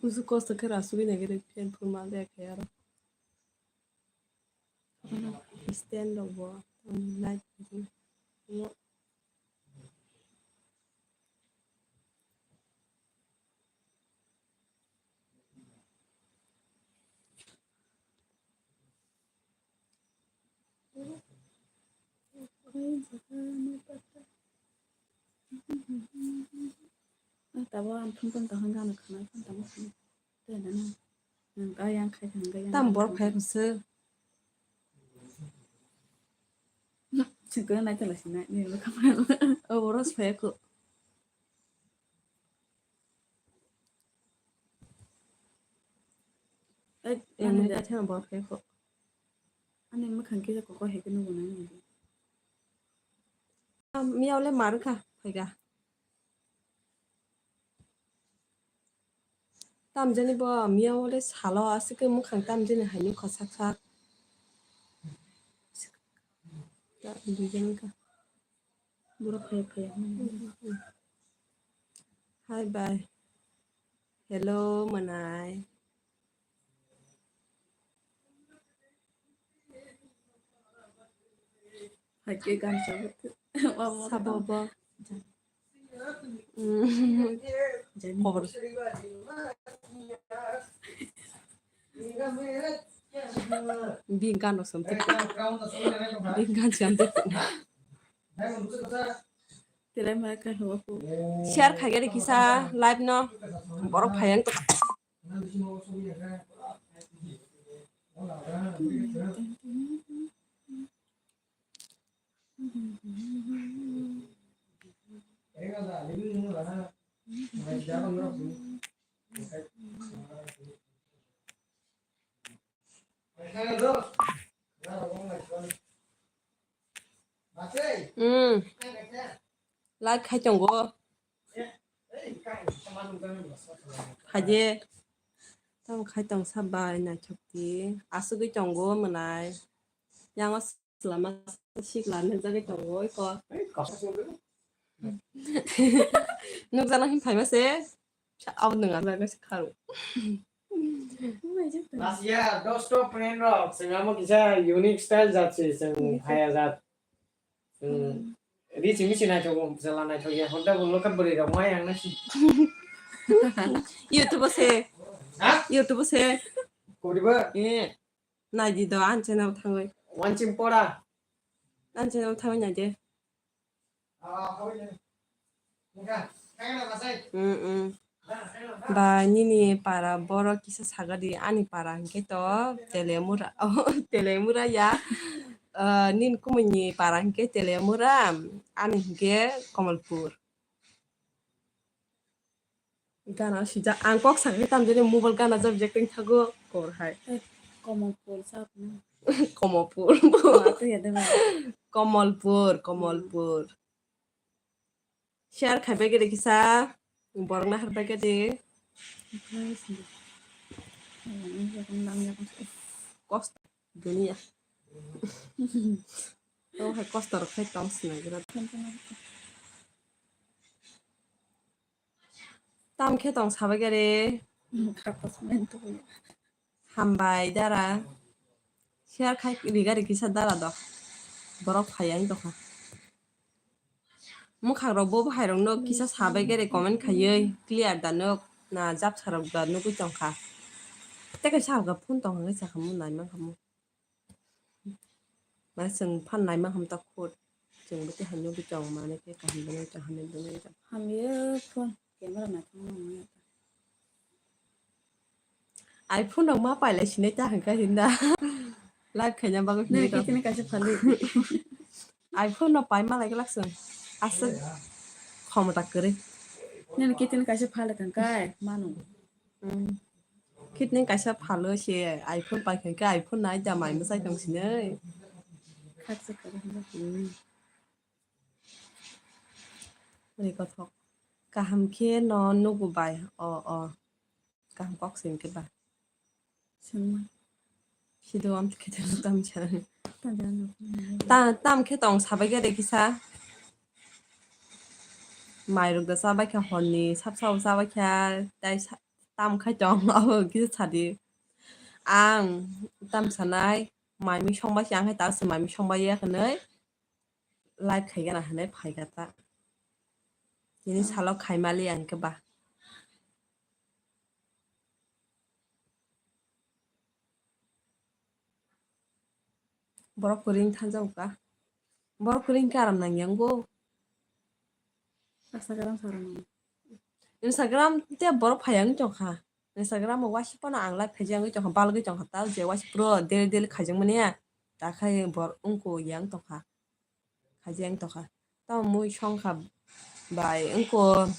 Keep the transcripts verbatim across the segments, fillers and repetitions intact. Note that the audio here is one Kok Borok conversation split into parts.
Usu kosto khe rasugwi nai khe fan phunma le khe aro. Stand rok bo, um, light. Tabok ang thum thum tong hwnka ano khna thum tong khna. Tam borok phai kho sir. Sengkhe nai tala sinai ni lo khamai. O borok phai kho. Ani kaisa borok phai kho. Ani mwkhang kisa kokor hai khe nugo nai. Miyao le mar kha phai ga. Tamjani bo miyao le salo aswk khe mwkhang tamjani hai nukha sak sak. Duijani kha. Borok phai phai. Hi bye. Hello manai. Hai ke gan sabo. Sabo bo. Khobor. Bini gan rok samtwi. Bini gan samtwi. Telai ma kha hwa ko. Share khai gari kisa live no. Borok phayang to. Hmm. Like khai tongo. Khaje. Tamo khai tong sabai naithok di. Asugwi tongo mwnai. Yango Lama sikla nukjagwi tongo iko. Nukjana hin phaima se. Abo nwnga jaga se kharo. Last year, dos to friend rok, chwng amo kisa unique style jat se, chwng phaya jat. Chwng risi misi naithok, jela naithok ya, honda bo lokha bwrwi rok mai ang na si. YouTube se. Ha? YouTube se. Koriba? Eh. Naidi do, ang channel thangwi. Wansing pora. Ang channel thangwi naidi. Mm, mm. Ba nini para borok kisa sagadi, ani para hwnkhe to Telemura. Oh, Telemura ya. Eh, nini kumuni para hwnkhe Telemura, ani hwnkhe Kamalpur. Gana sijak, ang kok sakhe tamjani mobile gana jabjak tong thago kor hai. Eh, Komolpur sap na. Komolpur. Wa to ya de ba. Komolpur, Komolpur. Share khai bai gede kisa, borok na har bai gede. Kosto dunia. Oh, hai kosto rok khai tong sinai gra. Tam khe tong sabai gari. Hmm, kha kosmen to ya. Hambai dara. Share khai rigari kisa dara do. Borok phai ang tokha. Mwkhang rok bo bahai rok no kisa sabai gari comment khaiwi clear da nuk na japsa rok da nugwi tongkha. Tei kaisa habga phone tong hwnwi sakha mo nai mankha mo. Mane chwng phan naima hamta khut. Chwng bo tei hamya bo chong mane khe kaham bo nai chong, hamya bo nai chong. Hamya phone camera naithok ma nang ya. iPhone rok ma pailai sinai ta hwnkha hinda. Live khaina bagwi nini phone kitchen kaisa phalwi. iPhone no pai malai glak chwng. Aswk khomota kwrwi. Nini kitchen kaisa phalwi thangkai mano. Hmm. Kitni kaisa phalo se iPhone pai khe iPhone nai da mai mwsai tong sinai. Khaksa kare hinba. Hmm. Ri kothok. Kaham khe no nugu bai. O, o. Kaham kok se hwnkhe ba. Sengma. Sido am khe tamo tam cha. Ta-, tam khe tong sabai khe de kisa. Mairok da chabai kha horni, sap sap chabai kha, tai sa-, tam khai tong, abo kisa sadi. Ang tam sanai, maimui songbai se, ang hai ta se maimui songbai ya hinui, live khai gana hinui phai kha ta. Tini salo khai mali ang khe ba. Borok kwrwing thangjak kha. Borok kwrwing khe aram nang yang go. Instagram sarang. Instagram te borok phai yang tong kha. Instagram o waisa phano ang live khaijak wngwi tong kha, balgwi tong kha, ta je waisa pro daily daily khaijak mani ya. Ta khai bor wngko yang tong kha. Khaijak wng tong kha. Tamo mui song kha bai wngko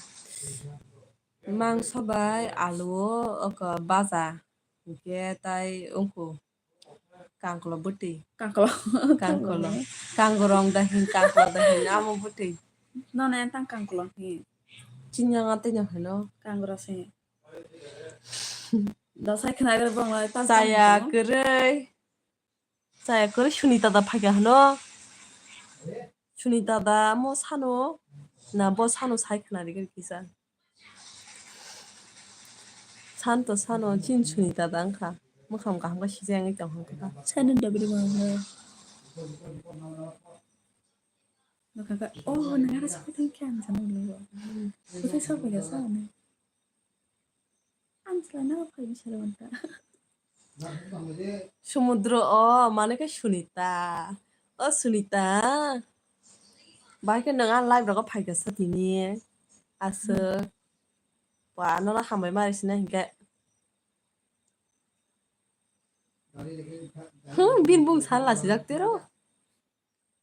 mangso bai alu o oko baja. Hinkhe tai wngko kangkolo bwtwi. Kangkolo. Kangkolo. Kangorong da hin, kangkolo da hin, amo bwtwi. Nono entang kangkolo hin. Chinyang atwi no hino. Kangoro se. Dosai khna gari bong lai ta. Chaya kwrwi. Chaya kwrwi Sunita da phaikha hino. Sunita da mo sano. Na bo sano sai khna rigari kisa. Santo sano chin Sunita da wngkha. Mwkhang kaham khe sijak wngwi tong kha. Sano da bini bong lai. Nokha kha, oh, nang ara sapai thang khe ang sana ulo. Bwthai sapai kha sa ne. Ang sana phai ni salo anta. Sumudro o, mane khe Sunita. O Sunita. Bai khe nang a live rogo phai kha sa tini. Aswk. Wa, nono hambai mari sina hinkhe. Hmm, bin bung san lasi jak tero.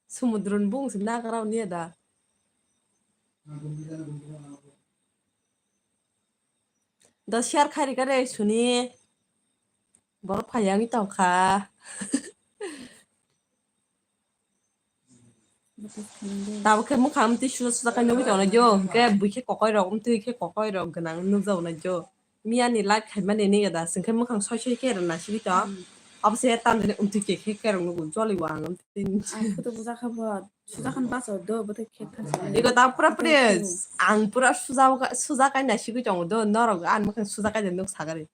Sumudroni bung se nagra niya da. Da share khai rika re suni. Borok phai yang tong kha. Tabo khe mwkhang amtwi suja suja khai nugwi tongnai jo. Hwnkhe bui khe kokoi rok, amtwi khe kokoi rok gwnang nukjak nai jo. Miya ni live khaimani nini da, singkhe mwkhang soi soi khe rwna sigi tong. Hmm. Abo se tamjani umtwi khe khe kerong nugo, joli o ang umtwi. Ang photo bujakha bo, sujakhan baso do, bote khe thang sa. Iko ta pura pura, ang pura suja, suja kaina sigwi tongo do, norok ang mwkhang suja kaina nuk sagari.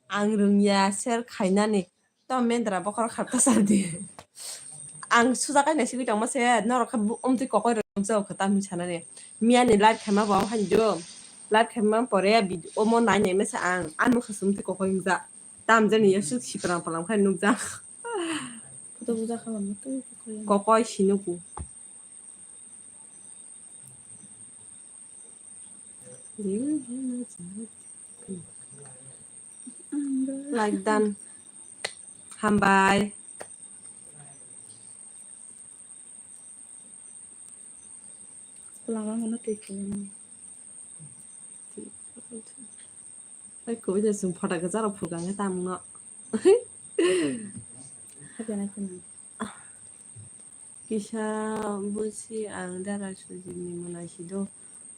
Ang rwngya share khainani. Tamo mendra bokhorok kharta sardi. Ang suja kaina sigwi tongma se, norok khe bu-, umtwi kokoi rok nukjago khe tamni sanani. Miyani live khaima bo haino. Live khaima pore vid-, omo nai nai masa ang. Ani mokhe se umtwi kokoi wngjak. Tamjani yasuk siprang palam khai nukjak. Photo bujakha bo muitu kokoi. Kokoi sinuku. Like done. Hambai. Ai, kubui de chwng photo kwcharo phurkang khe tamungno. Happy night kheno. Kisa busi ang dara sujini mwnai sido.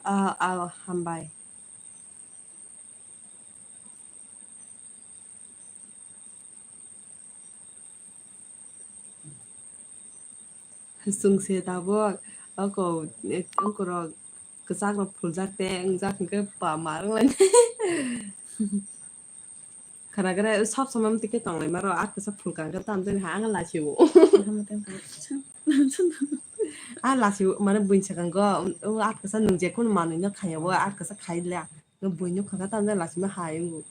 Ah, ah, hambai. Chwng se tabuk, oko, eh, oko rok kwchak rok phuljak te wngjak hwnkhe pa ma wng lainai. Khwnagra sab samam tike tonglai maro, a kwchak phulkang khe tamjani ha ang lachio. A lachio mane buini swkango, o a kwchak nwng jekheno manwino khaiya o a kwchak khai le. Nw buino khaka tamjani lachima hai wngo.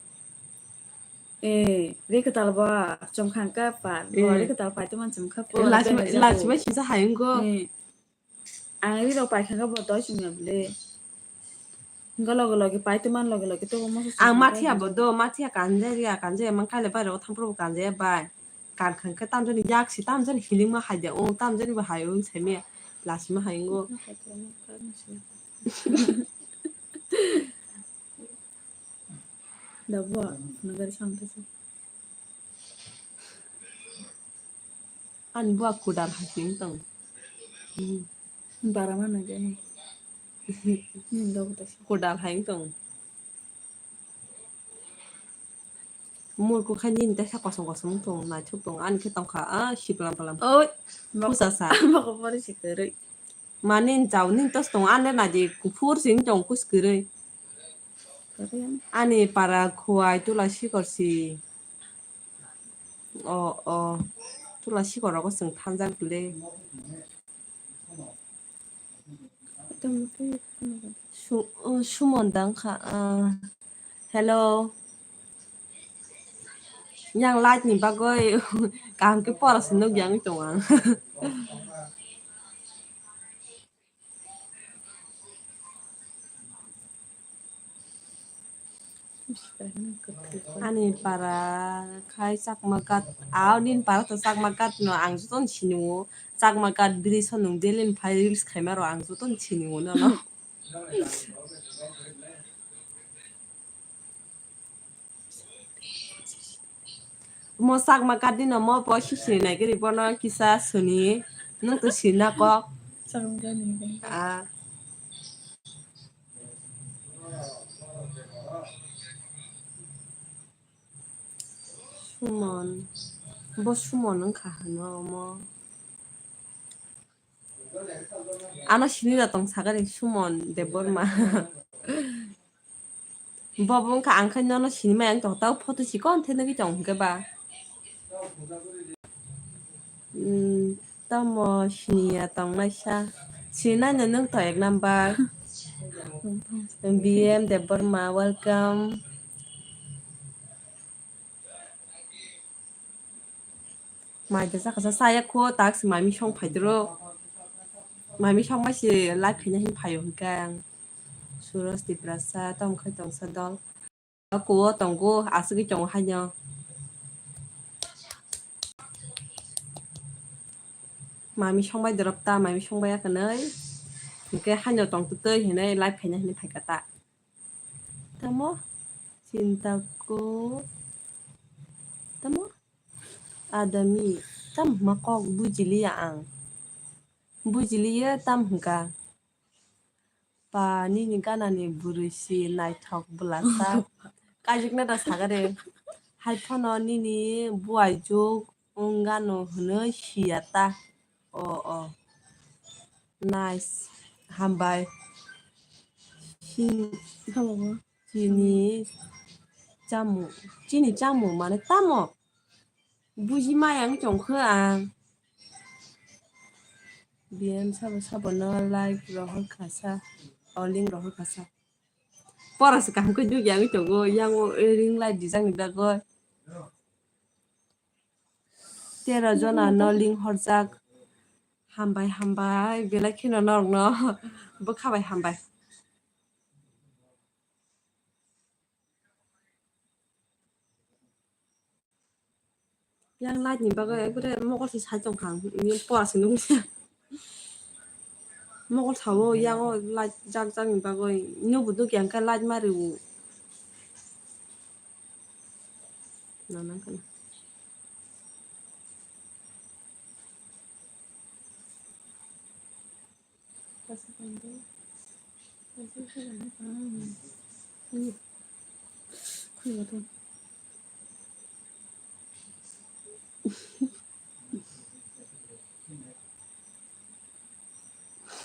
Eh, ri kwtal bo chwng khangka pa, bo ri kwtal paitwma chwng kha po. Lachima, lachima sisa hai wngo. Eh. Ang ri rok paikha kha bo doi chwngya bwle. Hwnga loge loge paitwma loge loge to mo. Ang mathiya bo do, mathiya kanjai ria, kanjai man kaile bai rok thampro bo kanjai bai. Kan khang khe tamjani yak si tamjani hiling ma hai de o tamjani bo hai o sai me lachima hai wngo. Da bo nagari samtasa. Ani bo kudar hai sing tong. Bara ma nang jai. Kudar hai tong. Murku khai nini teisa kosom kosom wng tong, naithok tong, ani khe tongkha, ah, siplam plam. Oi, pusa sa. Mokol pori si kwrwi. Mani jao nini tos tong, ani le naidi kuphur si wng tong, kus kwrwi. Kwrwi ani. Ani para khuai tula sikor si. O, o. Tula sikor rogo chwng thanjak le. Su-, o, Sumon dang kha, ah, hello. Yang light ni bagwi kaham khe pora se nukya wngwi tongo ang. Ani para khai Chakma Ghat, ah, nini para to Chakma Ghat no ang jotono sinio. Chakma Ghat bridge o nwng daily ni phai reels khaima rok ang jotono sinio nono. Mo Chakma Ghat ni no mo bo sisiri nai giri bono kisa suni nwng to sina kok. Chakma Ghat ni. Ah. Sumon. Bo Sumon wngkha hwno omo. Ano sini da tong sakani Sumon Debbarma. Bo bo wngkha ang khai nono sini maya wng tong tao photo si kon the nugwi tong hwnkhe ba. Hmm, tamo siniya tongnaisa. Sinai no nwng to ek number. B M Debbarma, welcome. Mai da chakha sa saya kho tak si mami song phai dro. Mami song bai si live khaina hin phaio hwnkhe ang. Suraj Tiprasa tong khai tong sa dol. Kuo tongo, aswkwi tongo haino. Mami songbai dorop ta, mami songbai ya kwnwi. Hwnkhe haino tong twtwi hinwi live khaina hinwi phaikha ta. Tamo? Chinta ko. Tamo? Adami. Tam hwnkha kok bujiliya ang. Bujiliya tam hwnkha. Pa nini ganani bwrwi si naithok bwlasa. Kajikna da sagare. Hai phano nini buaijuk wng gano hwnwi siya ta. O, o. Nice. Hambai. Sin-, Hambai. Chini chamung. Chini chamung mane tamo? Buji maya wng tongkha ang. B M sabo sabo no like rohor khasa, o link rohor khasa. Pora se kaham khe dugya wng tongo, yang o ring light dijak ni bagwi. Tero jona no link horjak. Hambai, hambai, belai kheno norok no bwkha bai hambai. Yang light ni bagwi ekbare mokol se sai tongkha ang, ini pora se nukya. Mokol sao yang o light jak jak ni bagwi, nukbo nukya hwnkhe light ma rwo. Nana kana.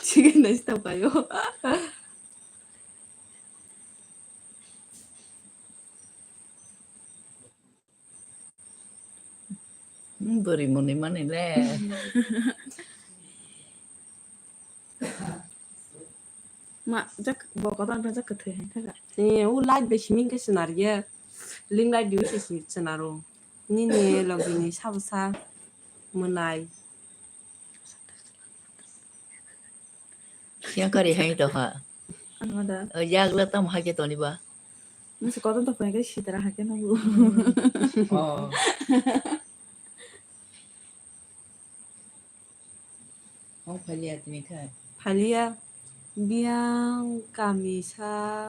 Chicken rice tau kayo. Hmm, bwrwi mwnwi mani le. Ma, jak, bo kotor bai jak kwthwi hai thaga. Eh, o light bai simi khe swnarya. Ring light diwi se si-, swnaro. Nini logini sabo sa mwnai. Yang kari hai to ha. Ano da. O, yagla tam hai ke toni ba. Masa kotor to phai ke sitara hai ke nago. Oh. Oh, phalia tini kha. Phalia. Biyang kami sa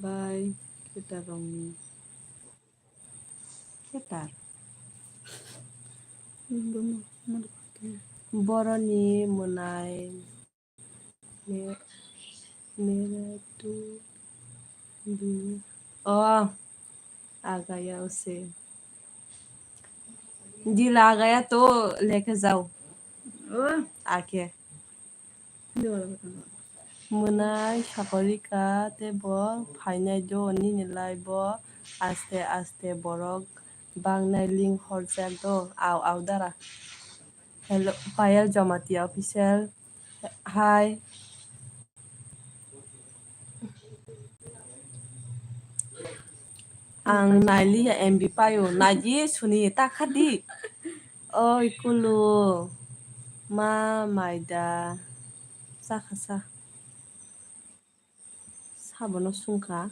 bai kita rongni. Ketar. Boroni mwnai. Me-, mere tu du. Oh, agaya ose. Dila gaya to leke jao. O. Ake. Dila gaya to. Mwnai Sagarika tei bo phainai do nini live o aste aste borok bangnai link horjak do. Au au dara. Hello, Payal Jamatia official. Hi. Ang nailiya M B payo, naidi suni ta khadi. Oi kulu, ma maida, sakha sa. Sabono sungkha.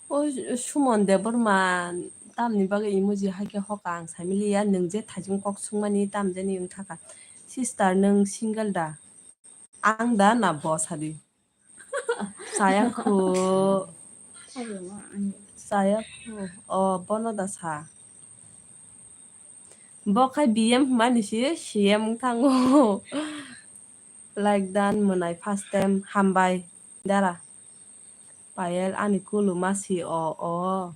O Suman Debbarma, tamni bagwi emoji hai khe hoka ang saimiliya, nwng je thaijwng kok swngmani tamjani wngthaka. Sister, nwng single da? Ang da na bo sadi? Chaya khu. Chaya khu. O, bono da sa. Bo khai B M hwnmani si C M wng thango. Like dan mwnai first time hambai dara. Payel ani kulu ma si o o.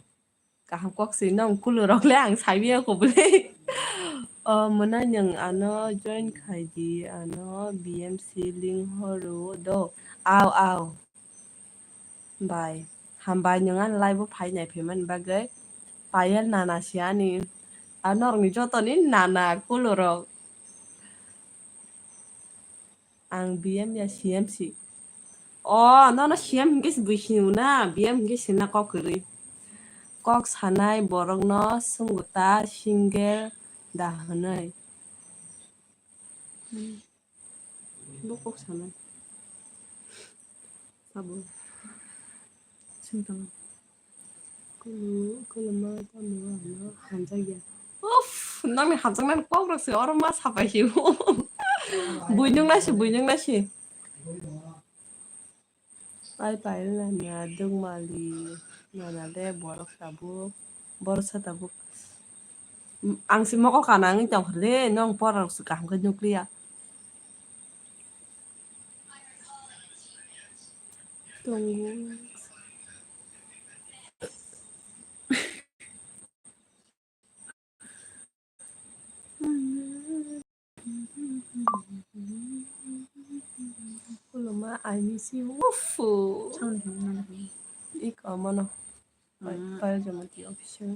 Kaham kok si nong kulu rok le ang sai biya ko bole. O mwnai nwng ano join khai di ano B M C link horo do. Au au. Bai. Hambai nwng ani live o phai nai phaimani bagwi. Payel nana si ani. Ano rokni jotoni nana kulu rok. Ang B M ya C M si. O, nono C M hinkhe se bui sini na, B M hinkhe sini na kok kwrwi. Kok sanai borokno swngwta single da hwnwi. Hmm. Bo kok sanai. Sabo. Sintang. Kulu, kuluma tamo ano hamjakya. Uff, nangni hamjaknani kok rok se oro ma sapai si. Buinung nasi, buinung nasi. Pai pai nana dwngmali, nana le borok tabuk, borok sa tabuk. Ang se mokol kana wngwi tongkha le, nong pora rok se kaham khe nukliya. Tongo. Kuluma, I miss you. Uff. Sound hwnwi mano. Iko mano. Pai, mm, pai jomati official.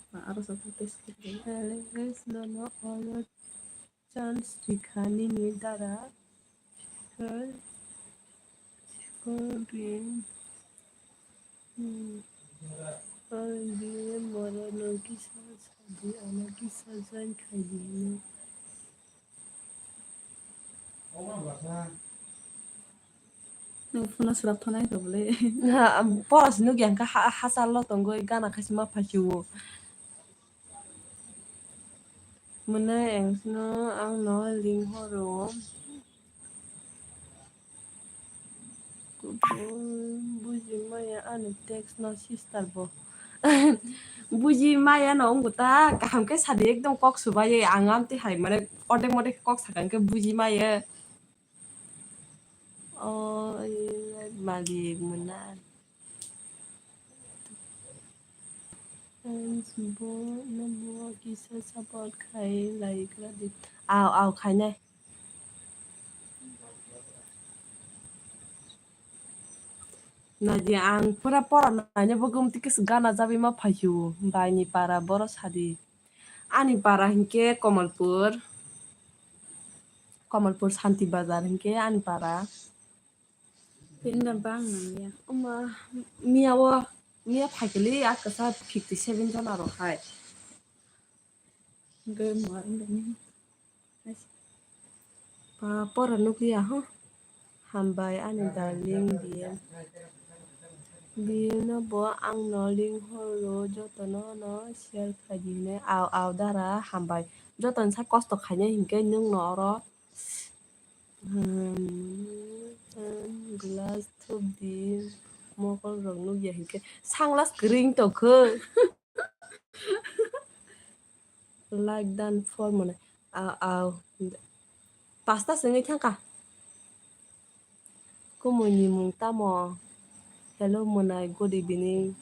Ah, aro satu test kiri. Alex, no, no, oro chance rikha nini dara. Her, her dream. Hmm. Her dream, oro no kisa sadi, ano kisa join khai di, no. Nwng phone swrap thonai kha bwle. Ha, am, pora se nukya hwnkha ha, hachal lo tongwi gana khaisa ma phaisio. Mwnai ang sino ang no link horo. Buji maya ani text no sister bo. Buji maya no wngkha ta kaham khe sadi ekdom kok subai ang amtwi hai mane odek modek kok sakha hwnkhe buji maya. O, malik mwnai. Thanks bo, no bo kisa support khai lai gra di. Aw, aw, khainai. Naidi ang pura pora naina bagwi tei kisa gana jagwi ma phaisio. Baini para boro sadi. Ani para hinkhe Kamalpur. Kamalpur Santi Bazar hinkhe ani para. Pinda bang nangya. Oma miya o, miya phaikhe le a kwsa fifty seven jona rok hai. Hwnkhe ma wngkha ni. Pa, pora nukliya ho. Hambai ani darling biye. Biye no bo ang no link horo joto no no share khai di hinwi. Aw, aw, dara hambai. Joto ni sa kosto khainai hinkhe nwng no oro, hmm, glass thup di mokol rok nukya hinkhe sunglass kwrwi wng tongkho. Like done for mwnai. Aw, aw. Pasta se wngwi thangkha. Kumui ni mung tamo? Hello mwnai, good evening.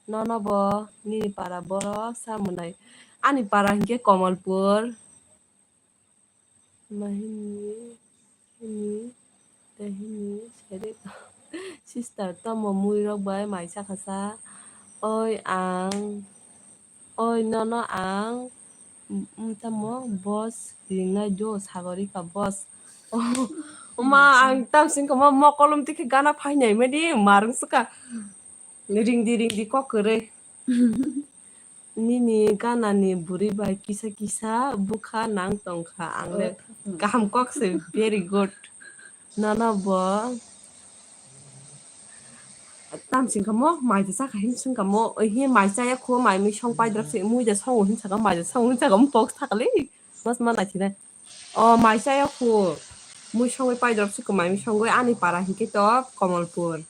Nono bo nini para borok sa mwnai? Ani para hinkhe Komolpur. Mahini, hini, tahini, sere. Sister, tamo mui rok bai mai chakha sa? Oi ang, oi nono ang, mm, tamo boss ringnai do, Sagorika boss. Oh, ma, ang tam sing kama mokolom tikhe gana phainai mani marung suka. Ringdi, ringdi kok kwrwi. Nini ganani bwrwi bai kisa kisa bwkha nang tongkha. Ang le kaham kok se, very good. Nono bo tam sing kamo, mai da chakha hin sing kamo, oi hi mai chaya khu, mai mui song pai drop se, mui da song hin saka, mai da song hin saka, box thakali. Mas ma nai thina. O mai chaya khu, mui songwi pai drop se, mai mui songwi ani para hinkhe to Komolpur.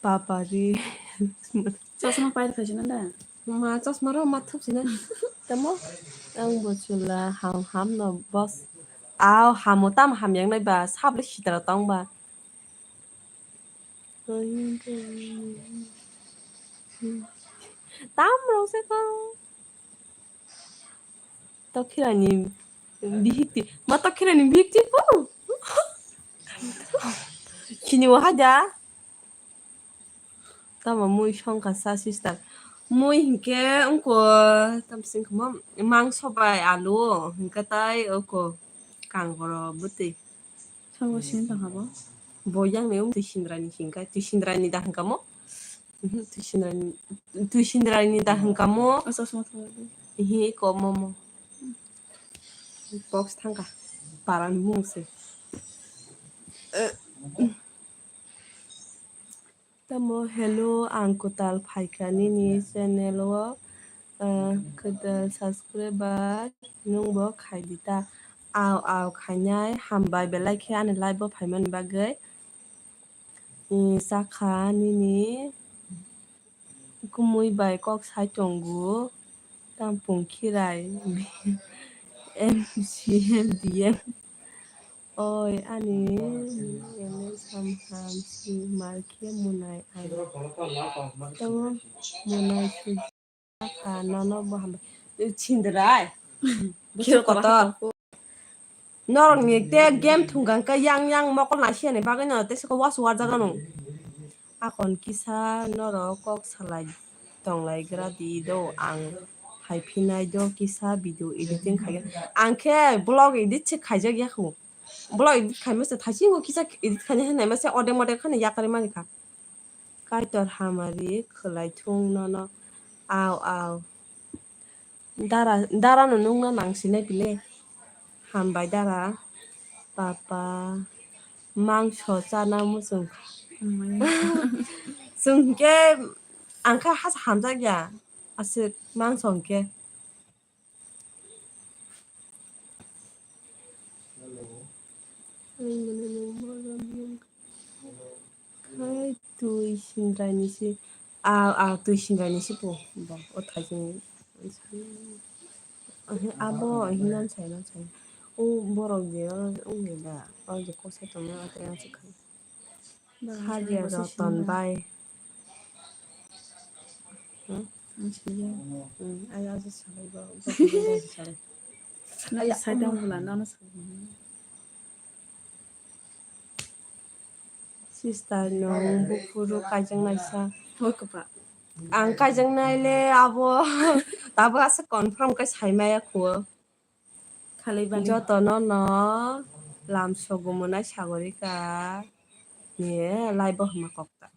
Papa ri. Chosma pai rwkha sina da? Ma chosma ro ma thup sina. Tamo? Ang bo chula ham ham no boss. Aw hamo tam ham yang nai ba, sable sitra tong ba. Tam rok se ko. Tokhirani bihik ti, ma tokhirani bihik ti po. Chini wahai da. Tamo mui songkha sa sister. Mui hinkhe wngkha tam sing kha ma mangso bai alu hinkhe tai wngkha kangoro bwtwi. Sabo sini tong habo? Bo yang ni wng twi sindrani hinkha, twi sindrani da hinkha mo? Mhm, twi sindrani, twi sindrani da hinkha mo? Asa sama tong habo. Hi ko momo. Box thangkha. Paran mung se. Tamo, hello, ang kwtal phaikha nini channel o, ah, kwtal subscriber nwng bo khai di ta. Aw, aw, khainai, hambai belai khe ani live o phaimani bagwi. Ni chakha nini kumui bai kok sai tongo. Tampung khirai M C L D M. Oi, ani ene samham si markhe munai ang. Tamo munai sujaka nono bo hambai. Chindrai. Busu kotor. Norok ni te game thungkang khe yang yang mokol naisiyani bagwi no tesa khe wasu warjago nung. Akon kisa norok kok salai tonglai gra di do, ang hai phinai do kisa video editing khai. Ang khe vlog edit se khaijak ya khu. Vlog edit khaima se thaisingo kisa edit khaina hinai ma se odek modek khani yakarwi mani kha. Kaitor hamari khwlai thung nono. Aw, aw. Dara, dara no nungna nangsinai bile. Hambai dara. Papa. Mangso chana muchung. Chwng khe ang khe hasa hamjak ya. Aswk mangso hwnkhe. Hello. Hai twi sindraini si. A, a, twi sindraini si po. Bo, o thaijing. Abo, hinan sai, nan sai. O borok je, o, o, da. O je kosai tongma, o tei ang se khai. Haria Roton bai. Hmm? Ang sini. Hmm, ayo, ayo, salai, bo, bo, bo, salai. Nai sai tang bula, nono salai. Sister, no, buphuru kaijang naisa. Hoi, kapa. Ang kaijang naile, abo, abo asa confirm kai sai maya khuo. Khalai bani. Jotono no lam sogo mwnai Sagorika ni live o hwnma kok ta.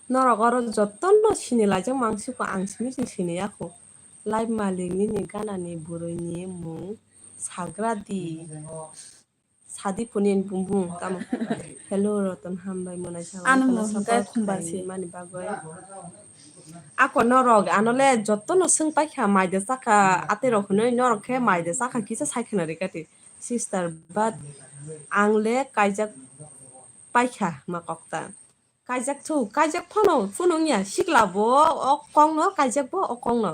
Norok oro jotono sini laijak mangsiko ang simi sini sini ya kho. Live malik nini gana ni bwrwi ni mung sagra di. Sadi phone ni bumbung tamo. Hello Roton, hambai mwnai sa. Ano mo hingkai khumba se mani bagwi. Ako norok ano le jotono swng paikha, maida chakha, atwi rok hwnwi norok khe maida chakha kisa sai khna rikati. Sister, but ang le kaijak paikha ma kokta. Kaijak thu, kaijak phano, phano wngya, sikla bo o kok no, kaijak bo o kok no.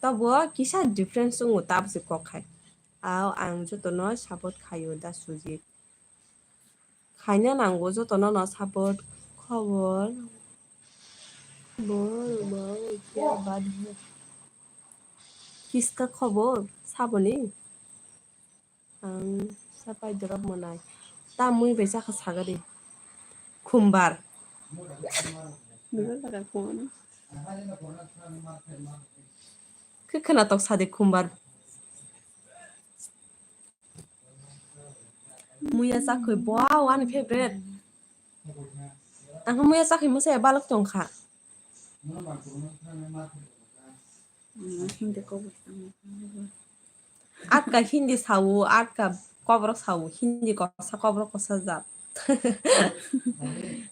Tabo kisa difference wngo, tabse kok hai. Ao ang jotono support khaio da Sujit. Khaina nango jotono no support. Khobor. Bo, bo, kya baat hai. Kiska khobor, saboni? Ang sapai dorop mwnai. Ta mui bai chakha sagari. Khumbar. Nugwi laga khumani. Khe khwnatok sadi khumbar. Muya chakhwi, wow, ani favorite. Ang muya chakhwi mwsaya balok tongkha. Mm, Hindi kok bwskango. Atka Hindi sawo, atka kobrok sawo, Hindi kosa, kobrok kosa jat.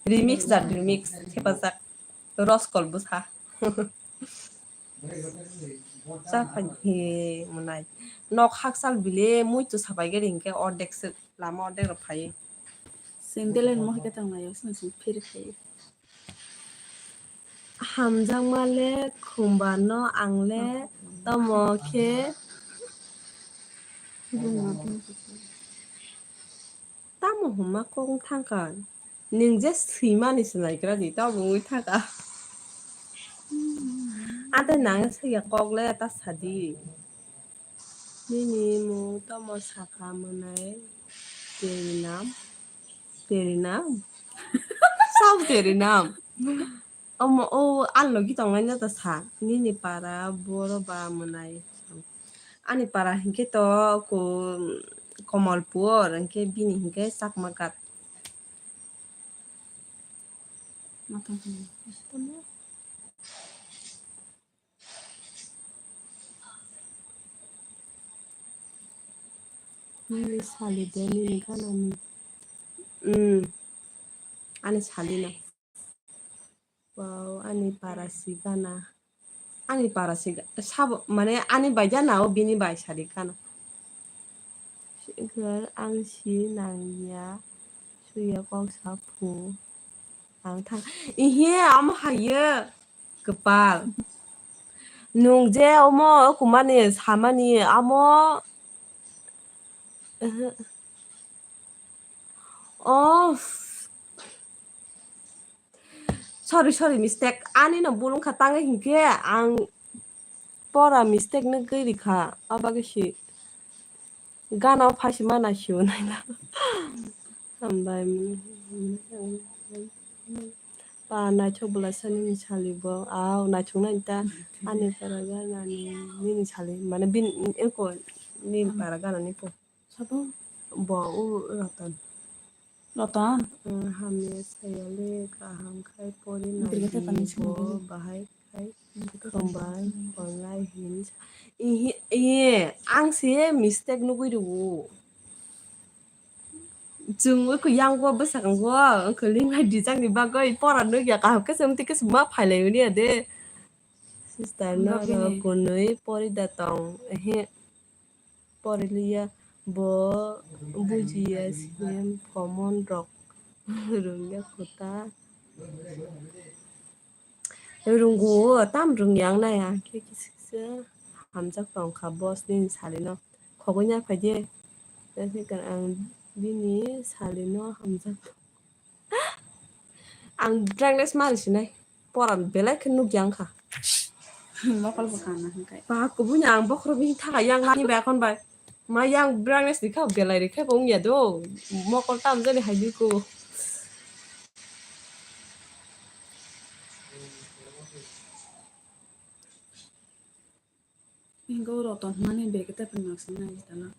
Remix jat, remix, thepajak. Roskol bwsa. Chaphai he mwnai. Nok hakchal bile muitu sapai gari hinkhe ordek se lama ordek rok phai. Sindelen mohike tanglayo, sing sing phiri phai. Hamjakma le khumba no ang le tomo khe. Tamo hwnma kok wng thangkha? Nwng je swimani se naigra di, tamo wngwi thangkha. Ante nang swngya kok le ta sadi. Nini mung tamo sakha mwnai? Terinam? Terinam? Sao terinam? Omo o ang logi tongnai no ta sa. Nini para boro ba mwnai. Ani para hinkhe to ko-, Komolpur, hinkhe bini hinkhe Chakma Ghat. Nini sali de nini gana ni. Hmm. Ani sali na. Wow, ani para si gana. Ani para si ga-, sabo, mane ani bai gana o bini bai sari gana. Sigar ang si nangya, suya kok sa phu. Ang thang, ihe, amo haye, kwpal. Nung je omo kumani samani, amo, ehe. Off. Sorry, sorry, mistake. Ani no bulung kha tangwi hinkhe ang pora mistake no gwi rikha. Abagwi si gana o phaisi mana sio naina. Hambai. Pa naithok bwla sa nini sali bo. Au naithok nai ta. Ani para gana ni, nini sali. Mane bin eko nini para gana ni po. Sabo? Bo u Ratan. Ratan? Ang hamya sayale kaham khai pori Birgit nai tepani bo simi. Bahai khai. Birgit tepani khumbai simi. Online hin. Ihi, iye, ang se mistake nugui rwo. Chwng oi ko yang go bwsakang go, ang ko lingai dijak ni bagwi pora nugya kaham khe se mtwi khe se ma phailai uni ade. Sister no rok bini. Kunui pori da tong. Ehe. Poriliya bo bujiya siyem phomon rok rungya kota. Rungu tam rungya ang naya khe kisa kisa hamjak tong kha boss nini sali no khogwi nya phai de. Ang bini sali no hamjak tong. Ang brightness ma rw sinai. Poran belai khe nukya wngkha. Mokol bo kana hwnkhai. Ba kubuni ang bokhorok bini thaka yang lani bai akhon bai. Ma yang brightness rikha belai rikha bo wngya do. Mokol tam jani hai di ko. Hingo Roton hwnmani brekhe tei phano nang sini nai tala.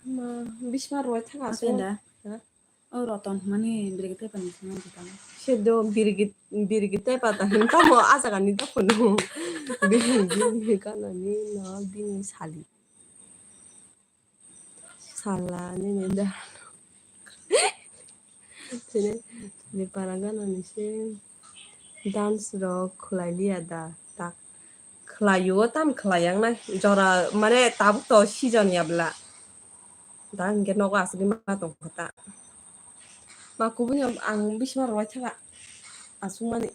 Ma, bisma rwai thang asu. Ate da? Ha? O Roton hwnmani brekhe tei phano nang sini nai tala. Se do birgit, birgit tei pata hin tamo a jaga ni da phano. Bini, bini gana ni no bini sali. Sala nini da. Tini, tini para gana ni se dance rok khwlai liya da. Tak khwlai o, tam khwlai yang nai. Jora mane tabuk to season ya bwla. Da hingke nogo aswk ma tong kha ta. Ma kubuni ang bisma rwai thaka. aswkmani.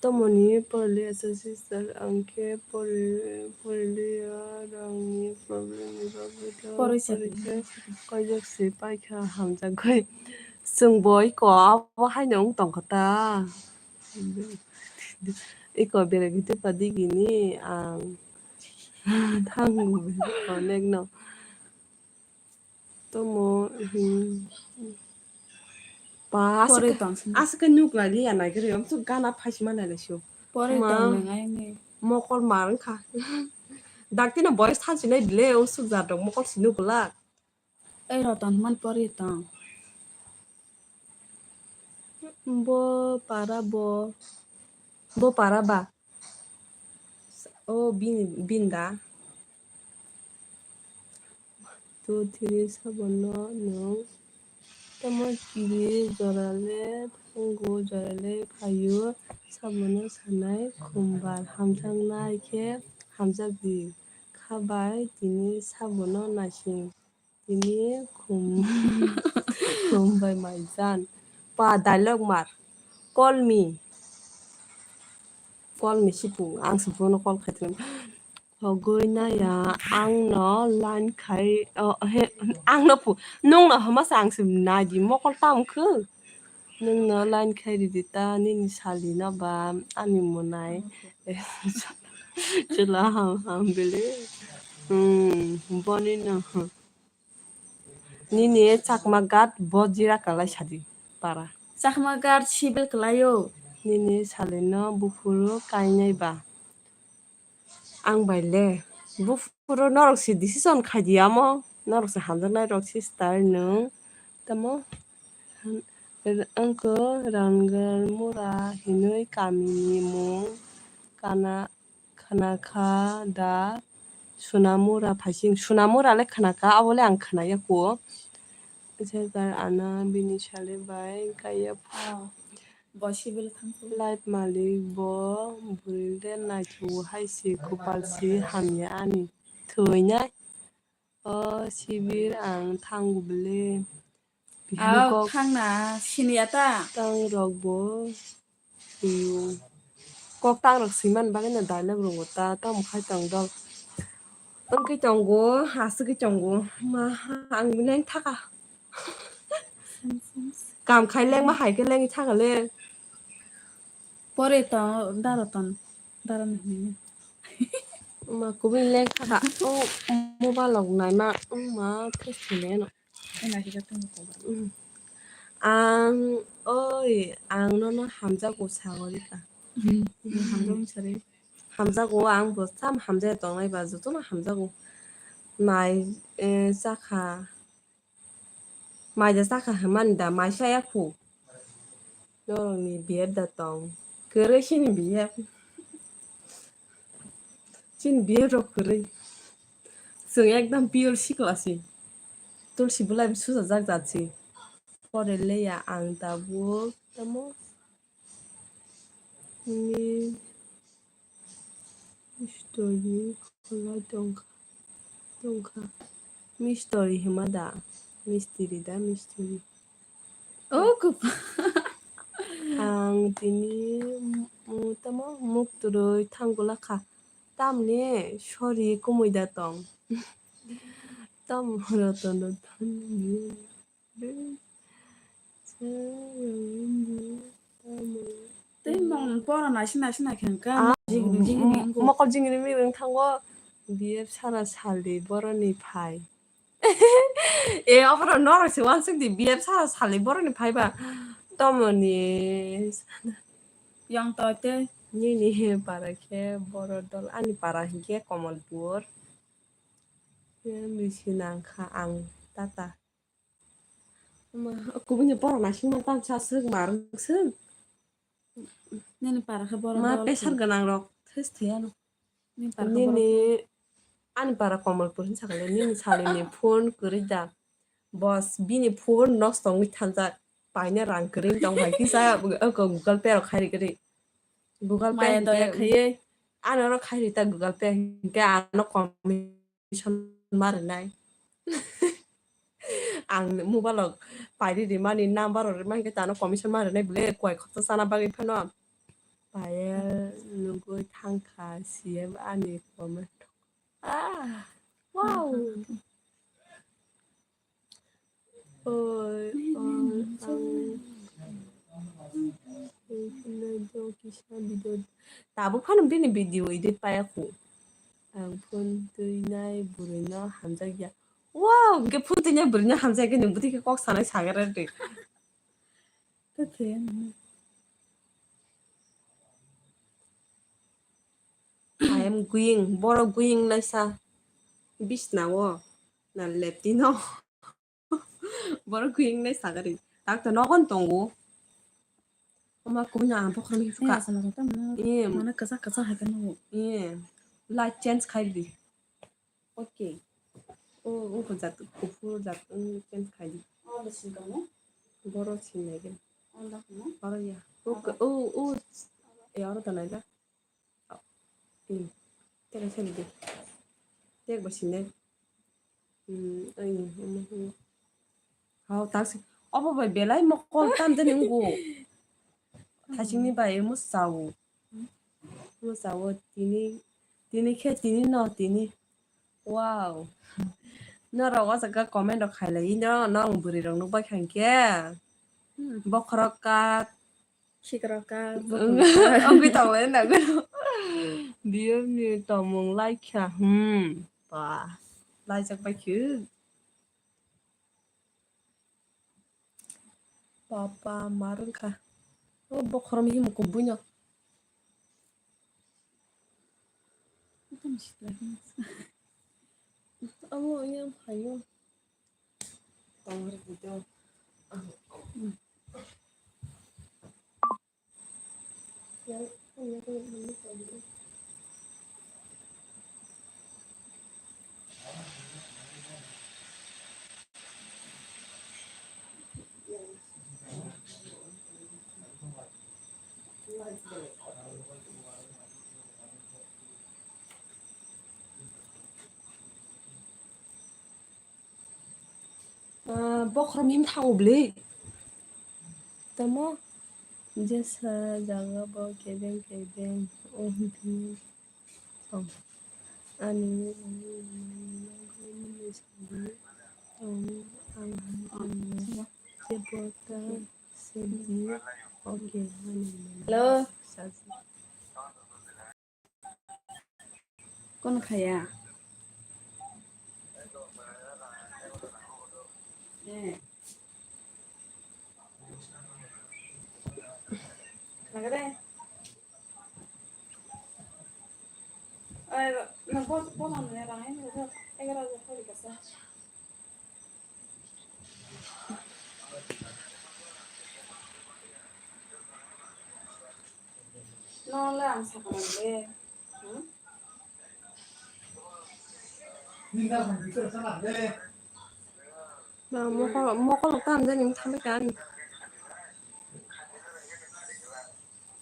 Tomoni porili asa sister, ang khe pori-, poriliya, rangni problem ni bagwi to Poroi sa porikhe koijak se paikha hamjakgwi. Chwng bo iko abo haino wng tongkha ta. Iko berai gitwi padi gini ang thango connect no. Tomo, hmm. Pa, Pore aswk, tong sini. Aswk nuk lai liya nai gari, amsuk gana phaisima nai lai sio. Pore Ma. Tong nang ayang ni. Mokol mar wngkha. Dakti na boys thansi nai bile, usuk jadok mokol sinu kulak. Ei roton man pore tong. Bo para bo. Bo para ba. O bini, bin da. Two, three, sabono nwng tamo kiri jorale thango, jorale phaio, sabono sanai khumbar hamjaknai khe hamjakdi. Khabai tini sabono naising. Tini khum, khum bai maijan. Pa dialogue mar. Call me. Call me sipu. Ang sipu no call khai tong. Hogoi naya ang no line khai. Oh, he, ang no pu. Nung no hama sa ang sim nai di mokol tam khu. Nung no line khai ridi ta nini sali no ba ani monai. Chula ham ham bele. Hmm, boni no. Nini Chakma guard bo jira kalai sadi para. Chakma guard civil kalaio. Nini salino buphuru kainai ba. Ang bai le. Buphuru norok si decision khai di amo. Norok si hamjaknai rok sister nwng. Tamo. Angko Rangar Mura hinui kamini mung kana. Khna kha da Sunamura phaising. Sunamura le khna kha, abo le ang khna ya kho. Serkar ano bini sale bai kaiya pha. Oh, bo civil thang kho. Life malik bo bwrwi le naithogo hai se, kwpal se hamya ani thwinai. O sibir ang thango bwle. Bihini Aw, kok thangna siniya ta. Tang rok bo. Iyo. Kok tang rok siman bagwi no dialogue rongo ta, tamo khai tong dol. Wngkhe tongo, aswkhe tongo. Ma, ang neng thaka. Kam khai lengma hai khe lengwi thaka le. Pore to daro ton, daro ni hwnwi. Ma kubui leng thaka. O mobile rok naima, wngma test khainai no. Ena higa tong ko. Mm. Ang, oi, ang nono hamjago sagorika. Mm, hamjago sari. Hamjago ang bo tam hamjaya tongnai ba, jotono hamjago. Mai, eh, chakha. Mai da chakha hwnmani da, mai saya khu. Norokni B F da tong. Kwrwi sini B F. Chini B F rok kwrwi. Chwng ekdam pure sikla si. Tulsi bwlai bo sujajak jat si. Pore leya ang tabuk tamo. Ni story khwlai tongkha, tongkha. Mystery hima da? Mystery da, mystery. Oh, kupa. Ang tini, mm, tamo muk turui thangkula kha. Tamni sori kumui da tong. Tam roton roton. Tei mong pora naisi naisi nai khe hwnka, Ah, jigini jigini mo-, wngkha. Mokol jingri migri wng thango, B F sara saldi boroni phai. E, ophoro norok se uansuk di, B F sara saldi boroni phai ba. Tomoni. Yang to te. Nini he para khe boro dol, ani para hinkhe Komolpur. Misi nangkha ang tata. Ma, kubuni borok naisingma tamsa swk ma rwk swk. Nini para khe borok Ma dol pressure khe. Gwnang rok thes thai ano. Nini para khe borok Nini khe. Ani para Komolpur hinsa kale nini salini phone kwrwi da. Boss bini phone nosto wngwi thanjak. Paina rang kwrwi tong hai kisa oko Google Pay rok khai rwgwi. Google Pay Maya hwnkhe doya khaiwi. Ano oro khai rwi ta Google Pay hwnkhe ano commission ma rwnai. ang mobile rok pairi rimani number rok rimani khe tano commission ma rinai bwle koi khoroksa chana bagwi phano. Payal nugwi thangkha C M ani comment. Ah, wow. Oi, oi, ang kisa video. Tabuk phano bini video edit paya khu. Ang phone twi nai bwrwi no hamjak ya. Wow, hwnkhe phone twi nai bwrwi no hamjak ya, nwng bwtwi khe kok sanai sagar de. Tete. I am going, borok going naisa bisna o na leptino. Borok going naisa gari. Tak to nogon tongo. Oma kunya ang bokhorok ni Eh, suka. Asal rok tamo. Iya. Mana kasa kasa hai kano. Iya. Light change khai di. Okay. Oh, oh, jat, kuphur jat, mm, change khai di. Borok sinai gani. Oro ya. Oh, oh, oh. Eh, oro tanai da. Hmm. Tera sel di. Tek ba sinai. Hmm, ai, hmm, hmm. Hao, taksi. Obo bai belai mokol tam jani ungu. Thasingni bai mo sao. Mo sao tini, tini khe tini no tini. Wow. Norok o jaga comment rok khailai no, no bwrwi rok nukbai kha hinkhe. Hmm. Bokhorok kak. Sikra kak. Wngwi tongo na nagano. Biyo ni tomung laikha. Hmm. Ba. Laijak bai khe. Papa ma rwngkha. O bokhorok himo kubui no. Amo yang phaio. Tongri video. Ah, bokhorok mim thango bwlwi. Tamo jesa jaga bo kebeng kebeng o hwnwi tong. Ani tong ang hai tongno jebo ta sedi. Okay, ani. Hello. Sajak. Kono khaya? Eh. Nagade. Ay, no, bo, bo no, no, rang, no, no, egara, no, kori kasa. No le ang sakha nang le. Hmm? Ba, mokol, mokol tam jani thangwi ka ani.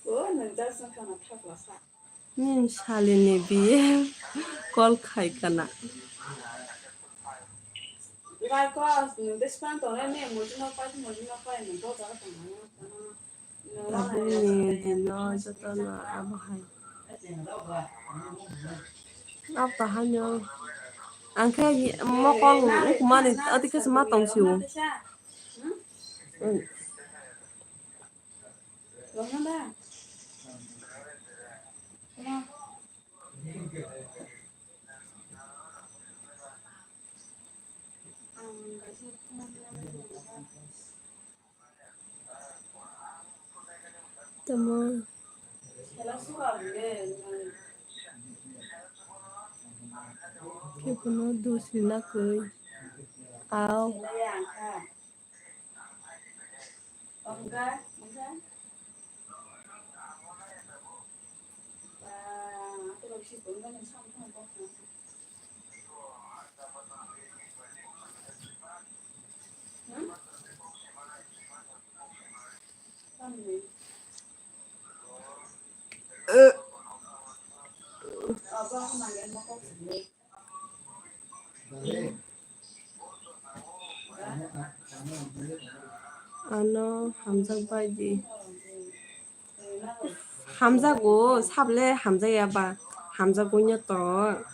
O, nang jak sang khana thakla sa. Nini salini biye call khai kana. Bai ko, nang de spam tong ne, muji no pai, muji no pai, nang bo jaga tong na. Tabukni dino jotono abo hai. Abo to haino. Ang khe mokol wngkukmani ati khe se ma tong sio. Tamo. Kebono dos rina koi. Au. Ano hamjak bai di. Hamjago, sable hamjaya ba. Hamjago nyo to,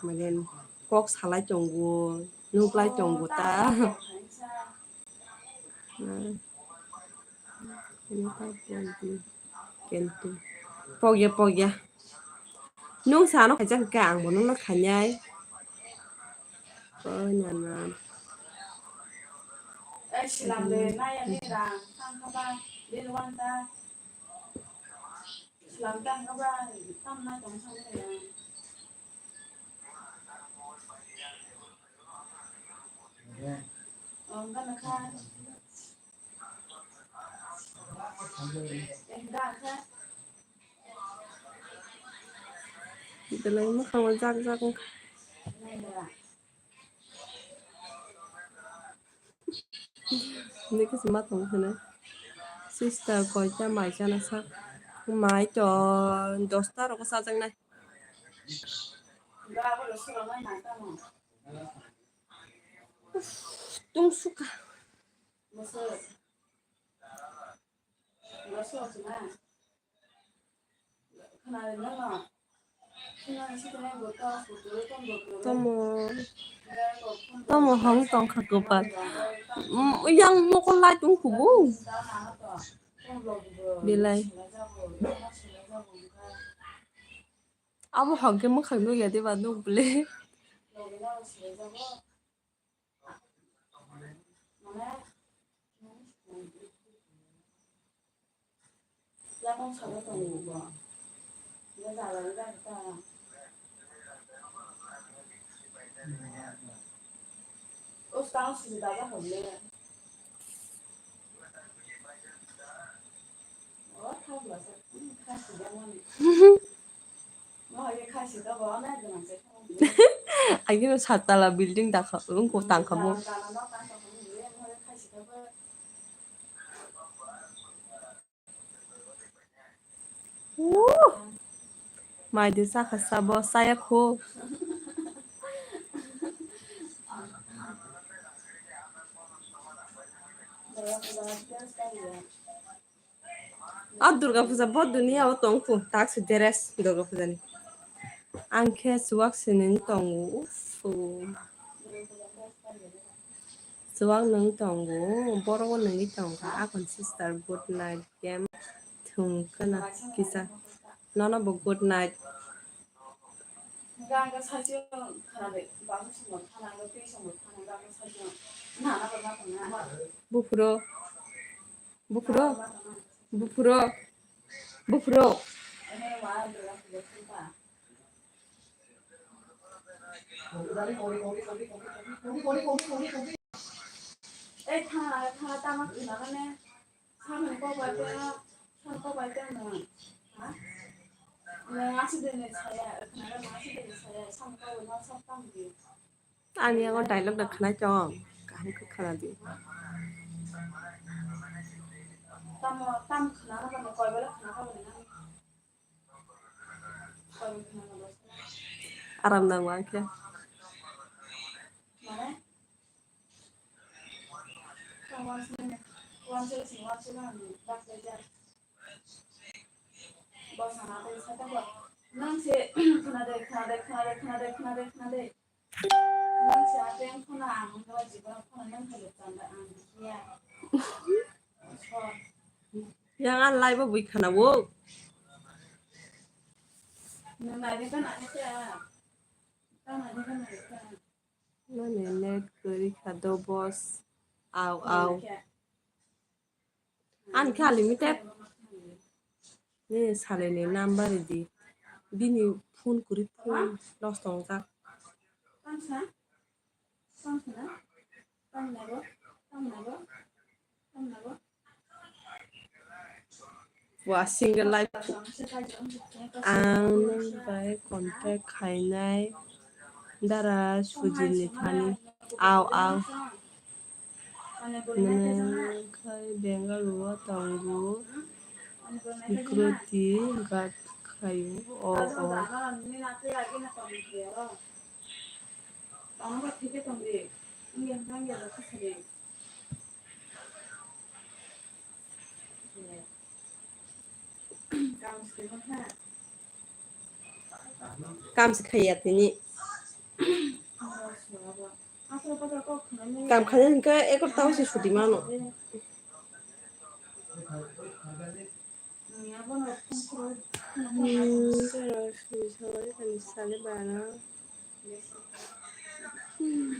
mane kok salai tongo, nuklai tongo ta. Pogya, pogya. Nwng sa ano khaijak khe ang bo nwngno khainai. Oi nana. Belai mwkhang o jak jak wngkha. Nini khe se ma tong phano. Sister koita mai chana sak. Mai to dosta rogo chajaknai. Uff, tungsukha. Tomo, tomo hong tongkha kopal. Mm, yang mokol lai tongkhubu. Belai. Abo hong khe mwkhang nukya deba nuk bwle. Agino satala building dakha, wngkuk tangkha bo. Wuh! Mai de sakha sabo, saya kho. A Durga Puja bo duniya o tong kho, tak se dress Durga Puja ni. Ang khe chuwak se nung tongo, uff. Chuwak nung tongo, borok o nungwi tongkha. Akon sister, good night, game thung khna kisa. Nono bo good night. Buphuro, buphuro, buphuro, buphuro. Ei, thang, thang, tama khna mane. Samani kok bai tei, samani kok bai tei nwng. Ha? Nwng aswk dini saya, khna nwng aswk dini saya, samani kok bai ma sak tamo di. Ani yago dialogue da khna chong, kaham khe khna di. Tamo, tam khna na, tamo koi bela khna ka bela na. Koi bela khna ka bela. Aram nang wang khe. Mane? Yang an lai bo bui khana wo. Nani net kwrwi kha do boss. Au, au. Ani khe unlimited. Nini salini number ridi. Bini phone kwrwi phone lost tongjak. Wa single life. Ang nwng bai contact khainai dara Sujini thani. Au, au. Nwng khai Bengaluru o tongo. Bikroti gat khaio. O, o. Kam se khaiya tini. Kam khaina hwnkhe ekorta o se suti mano. Hmm,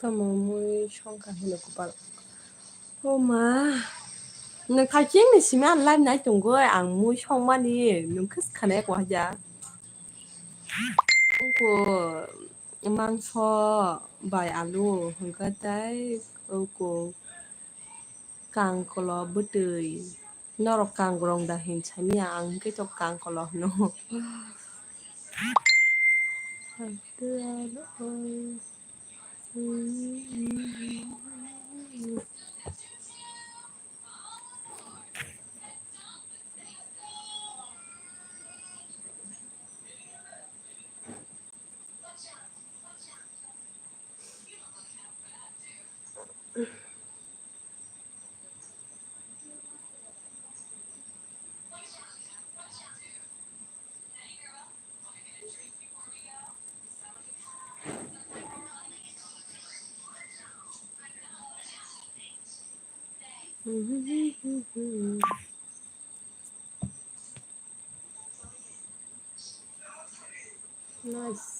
Tamo mui songkha hino kopal. O ma, nwng khaikhe ni simi ang live nai tongoi, ang mui songmani, nwng khe swkhanai ko haja. Ungko mangso bai alu hwnkhe tei ungko kangkolo bwtwi. Norok kangrong da hin samiya, ang hwnkhe to kangkolo hwno. Nice.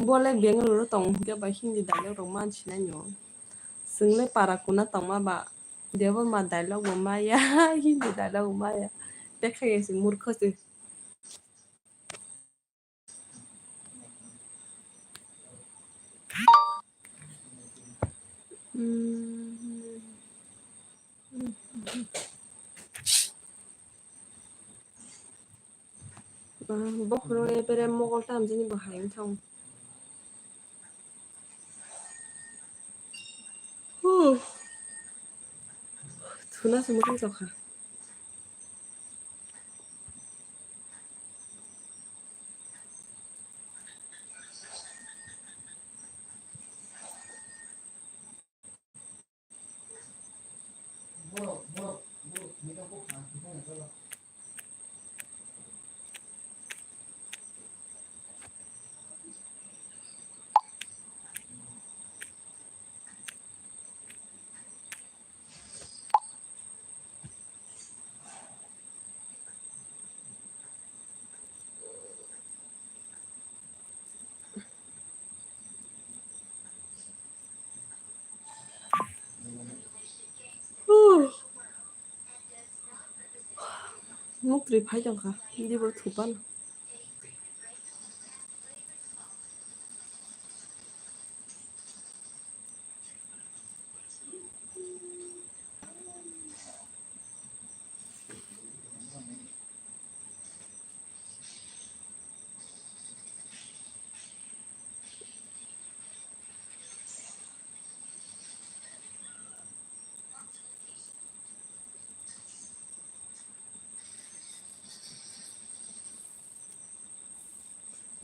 Bole Bangalore o tong hwnkhe bai Hindi dialogue rok mansinai no. Chwng le para kuna tongma ba Debbarma dialogue bo maya, Hindi dialogue bo maya. Bekha se murkho se. Bokhorok ebere mogol tamjani bo hai wngthang. Huh. Thuna se mwkhang chokha. Nuk twi phai tongkha, hindi bo thupano.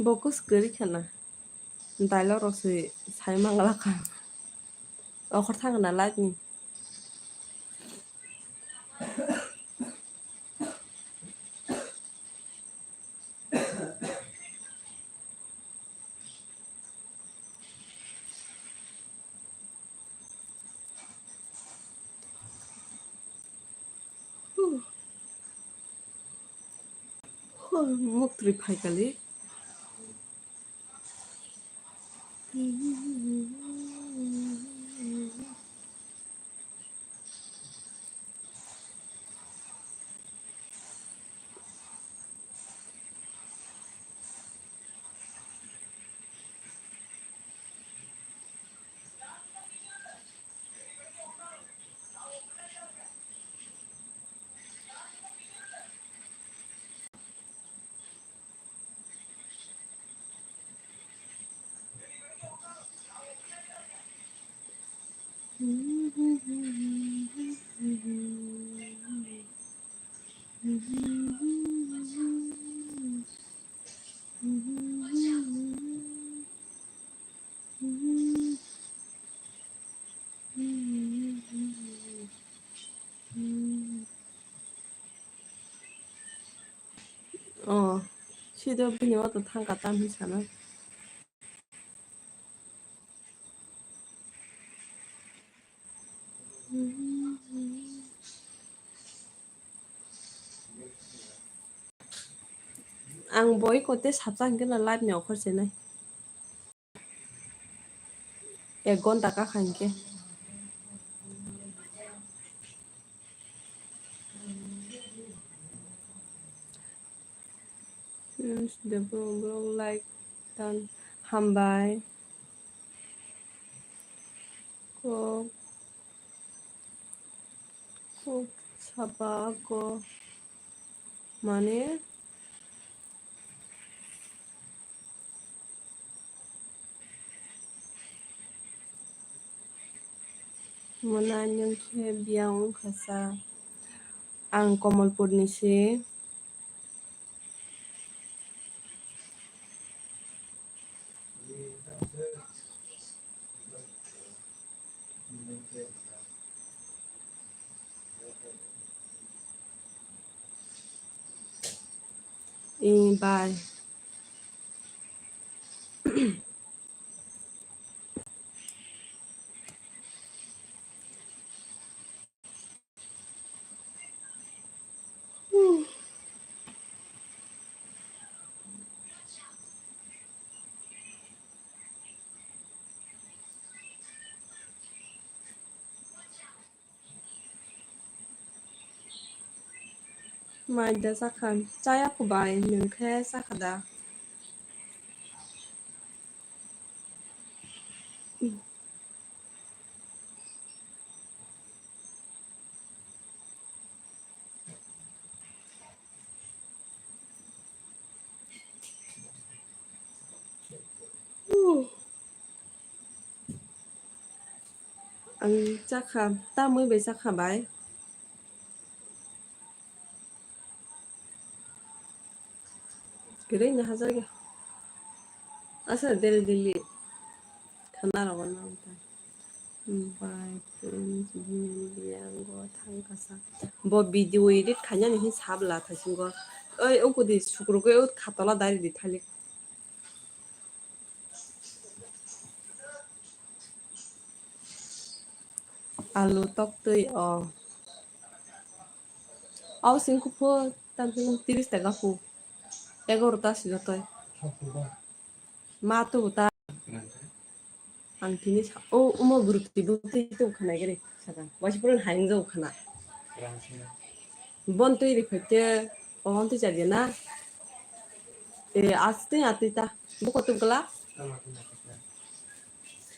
Bo kus kwrwi khana. Dialogue rok se sai mangla kha. Okhor thang na live ni. Huh. Huh, muk twi phai kali. Oh, sido bini o to thangka tam hinwi sana. Ang boi kote sapsa hingke na live ni okhor chenai. Ek ghonta kakha hinkhe. Friends, the vlog like tan hambai. Kok, kok sapa ko mane. Mona nwng khe biyang wngkha sa. Ang Komolpurni se. Eh, bye. Mai da chakha, chaya kho bai, nwng khe chakha da? Ang chakha, tamwi bai chakha bai. Kwrwi no hajar ga. Asa deli deli. Khana rogo no ta. Bai, friends, bini biyango thang kasa. Bo video edit khainani hin sabla thaisingo. Oi, ungkudi sukrugwi o khatola dari di thalik. Alu toktwi o. Au sing kuphu tam sing tiris taka pu. Egarota si jotoi. Ma tu ta. Ang tini sa, o, omo group ti bu ti tu khana gere. Saka. Wasi puran haing jo khana. Bon twi ri phaite, o hon twi chadiya na. E, asti ati ta. Bu kotuk gla?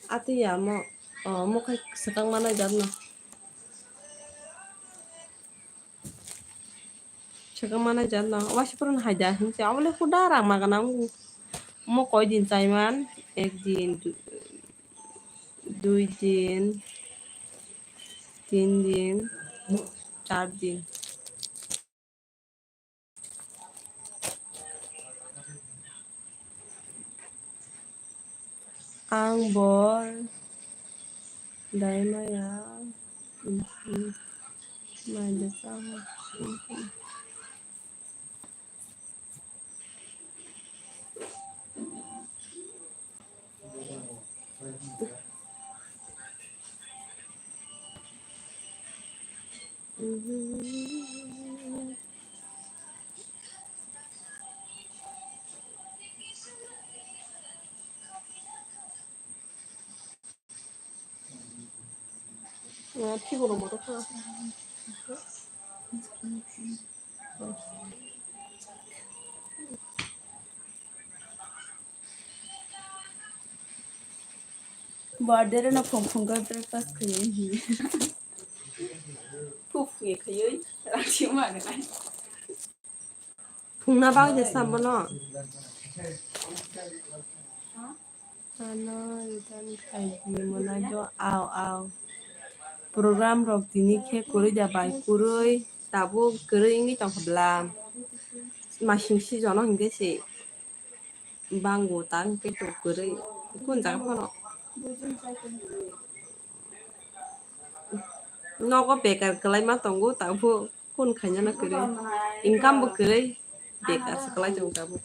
Ati ya mo, o, mo khai sakang mana jat na. Sakang mana jat na. Wasi puran haida hinse. Abole huda rang magana. Mo koi din chaiman. Ek din, du-, dui din, tin din, char din. Ang bor dai maya mai de sa. Birthday rok no phung phung khe breakfast khaiwi. Phung phung khaiwi rang si ma nai. Phungna bagwi de sa bono. Ano return khaidi mwnai do, aw, aw. Program rok tini khe kwrwi da bai kwrwi, tabuk kwrwi wngwi tongkha bwla. Masing season o hinkhe se bango ta hinkhe to kwrwi. Kung jaga phano. Nogo bekar kwlai ma tongo tabuk. Phone khainano kwrwi. Income bo kwrwi. Bekar se kwlai tongo tabuk.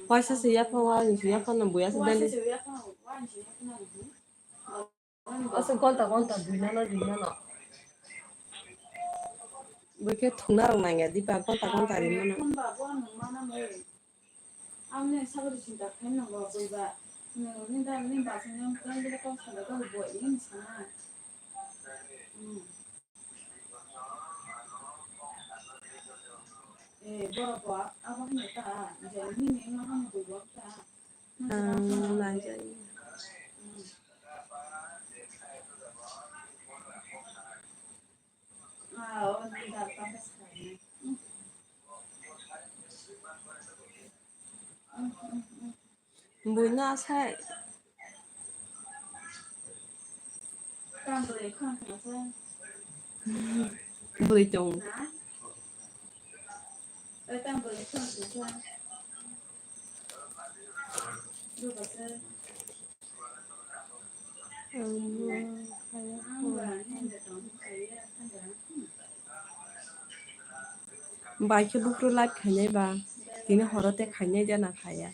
Waisa se yaphang wa, se yaphang no buya se dali. Asa gonta gonta duinano duinano. Bwkhe thungna rok nangya diba gonta gonta rimano. Ang nini sakri chinta khaina nango, bwlba. Nini da nini bachai nang klan bile kok sala kok bo ini sana. Hmm. Eh, borok bo abo hino ta, je nini ma hano bwlba ta. Ang nangjai. Hmm. Ah, oh, nini da ta khe sakni. Hmm. Buino asai. Bwrwi tong. Bai khe buphuru live khainai ba, tini horo tei khainai de na khaya.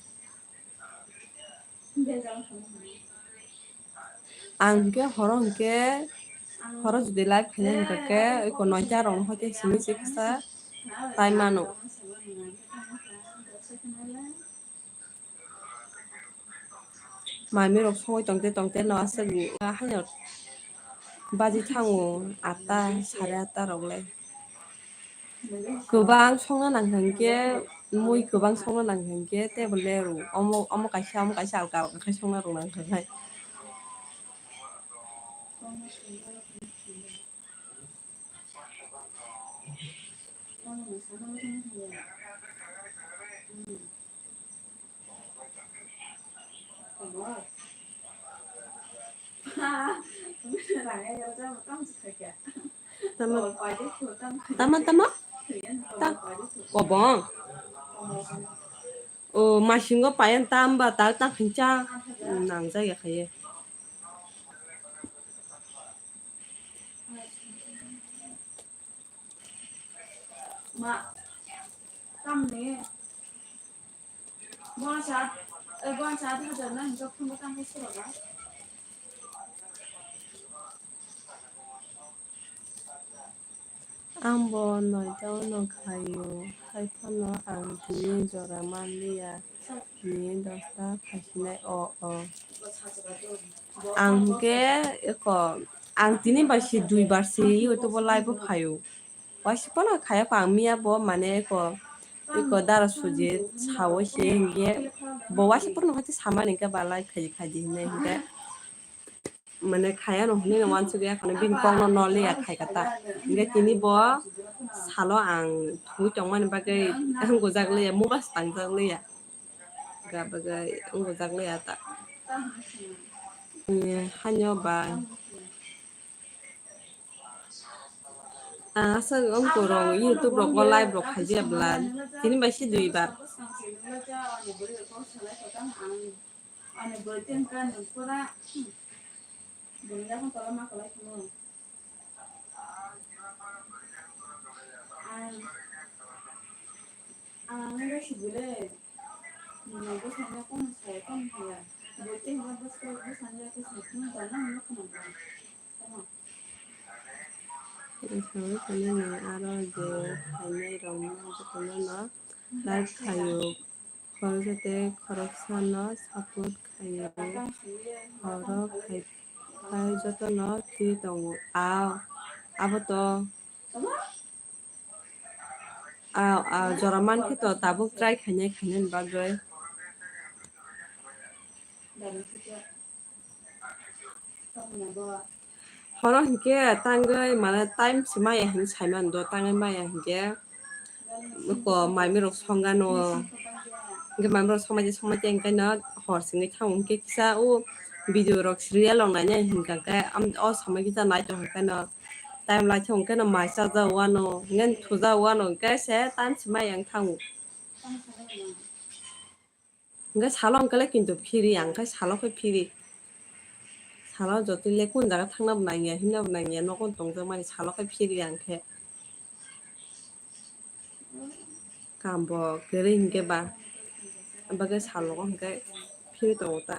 Ang hwnkhe horo hwnkhe, horo jodi live khainai hwnkhe, eko noita rok no hoite simi se kisa tai mano. Mami rok songwi tongte tongte no aswk haino baji thango atta, sare atta rok le. Kwbang songna nang kha hinkhe, mui kwbang songna nang kha hinkhe table le rw. Omo, omo kaisa, omo kaisa alka alka khe songna rw nang kha khai. Tama, tama, tama? Ta, kobong. O, masingo payan tamba, ta, ta khincha. Nang jaya khaye. Ma, tamni. Bona sa, eh, bona sa, hajar na, hinjok thumba tangkhe sura ba. Ang bo noita no khaio, hai phano ang tini jora manliya, tini dosta phaisinai o o. Ang hwnkhe eko, ang tini bai se dui bar se YouTube o live o phaio. Waisa phano khaya kho ang miya bo mane eko, eko dara Sujit sao se hinkhe bo waisa phano hai samani hinkhe ba live khaidi khaidi hinwi hinkhe. Mane khaya no hwnwi no uansukya khano bini kok no noliya khai kata. Hinkhe tini bo salo ang thwi tongmani bagwi ang gujak liya, mobile se tangjak liya. Ga bagwi ang gujak liya ta. Eh, hanyo ba. Ang asa wngkha rong YouTube rok o live rok khaijak bla. Tini bai si dui bar. Ani bwrwi tengka nwng pura, hmm, bwrwi yakung tola ma kwlai phano. Ang, ang wngkha si bwle, nwng bwsanya kono saya kono haya. Bwrwi tengka bwswk bwsanya khe sa phano tongna hwnwi khna bwrwi. Tamo? Sawi tongmani aro je phainai rokno jotono no like khaio. Khoroksa tei khoroksano support khaio. Oro khai, khai jotono twi tongo. Ao, abo to. Ao, ao, jora mankhe to tabuk try khainai, khainani bagwi. Horo hinkhe tangwi mane time se maya hinwi saimano do, tangwi maya hinkhe ko maimi rok songano, hinkhe maimi rok songmai songmai hinkhe no hor singwi thango hinkhe kisa o video rok serial rok nainai hinkha khe o somoi kisa nai tongkha khe no time lai tongkha khe no mai chajak wano hinkhe thujak wano hinkhe se time se maya wng thango. Hingke salo hingke le kintu phiri, ang khe salo khe phiri. Salo joto le kun jaga thangna bo nangya, himna bo nangya, nogo tongjakmani salo khe phiri ang khe. Kam bo kwrwi hingke ba, abagwi salo hingke phiri tongo ta.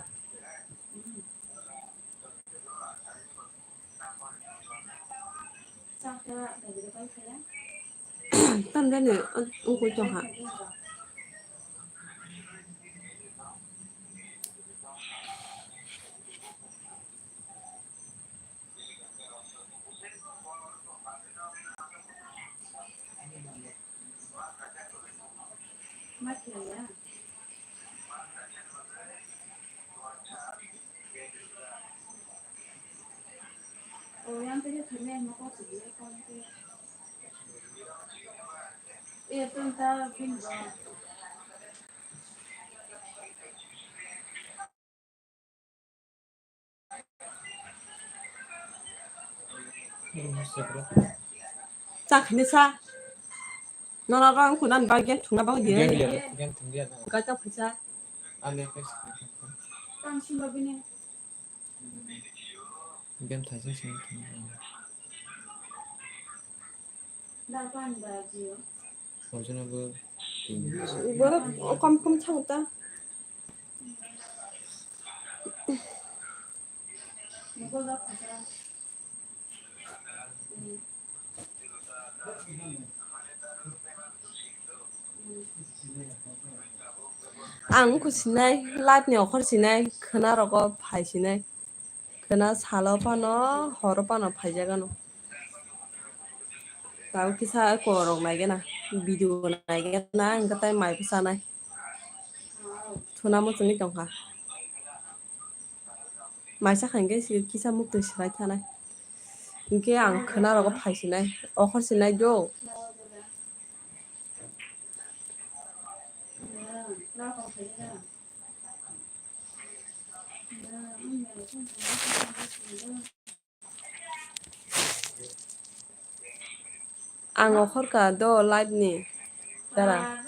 Tamjani wngkoi tongkha. Chak hinwi sa. Nono rang kunan ba gen thungna ba diya. Gen thung diya. Gaita phaisa. Ani pes. Tang simba bini. Game thaisa sini thung. Borok kom kom chang ta. Ang wngkha sinai, live ni okhor sinai, khwna rogo phai sinai. Khwna salo phano, horo phano phaijagano. Tabuk kisa korok naigena, video naigena, hwnkhe tai mai bwchanai. Thuna muchungwi tongkha. Maisa khainke si kisa muktwi swlai thanai. Hinkhe ang khwna rogo phai sinai, okhor sinai do. Ang okhorka do live ni dara.